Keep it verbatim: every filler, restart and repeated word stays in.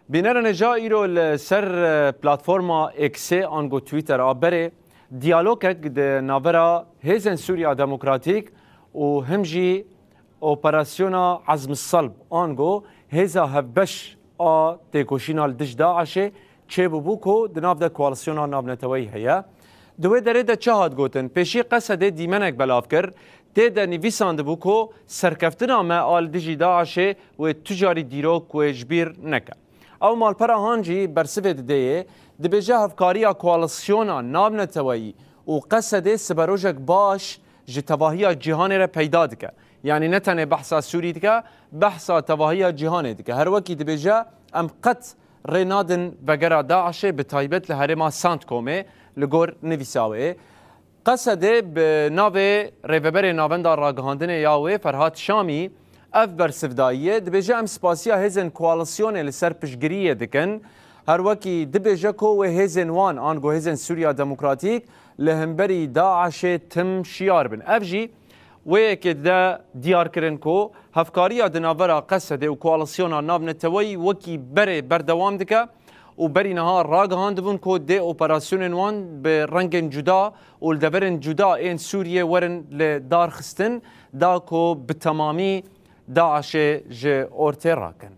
Bînerên hêja, îro li ser, e, platforma X'ê ango Twitter a berê diyalogek di navbera Hêzên Sûriya Demokratîk û him jî operasyona Ezm Salb ango hêza hevbeş a têkoşîna li dij DAIŞ'ê çêbûbû ku di nav de koalîsyona navneteweyî heye. Di wê derê de çi hat gotin? Pêşî Qesedê dîmenek belav kir, tê de nivîsandibû ku serkeftina me a li dijî DAIŞ'ê wê tu carî dîrok wê ji bîr neke. Ew malpera han jî bersivê didê yê, dibêje hevkariya koalîsyona navneteweyî û Qesedê siberojek baş ji tevahiya cîhanê re peyda dike. Yanî ne tenê behsa Sûrî dike, behsa tevahiya cîhanê dike. Her wekî dibêje, em qet rê nadin vegera DAIŞ'ê, bi taybet li herêma Santkomê, li gor nivîsa wê. Qesedê bi navê Rêveberê Navenda Ragihandinê ya wê, Ferhat Şamî, ev bersiv dayiye. Dibêje, em spasiya hêzên koalîsyonê li ser piştgiriyê dikin. Her wekî dibêje ku wê hêzên wan, ango hêzên Sûriya Demokratîk, li hemberî DAIŞ'ê tim şiyar bin. Ev jî wê yekê dide diyarkirin ku hevkariya di navbera Qesedê û koalîsyona navneteweyî wekî berê berdewam dike û berî niha ragihandibûn ku dê operasyonên wan bi rengên cuda û li deverên cuda ên Sûriyê werin li dar xistin, da ku bi temamî DAIŞ'ê ji ortê rakin.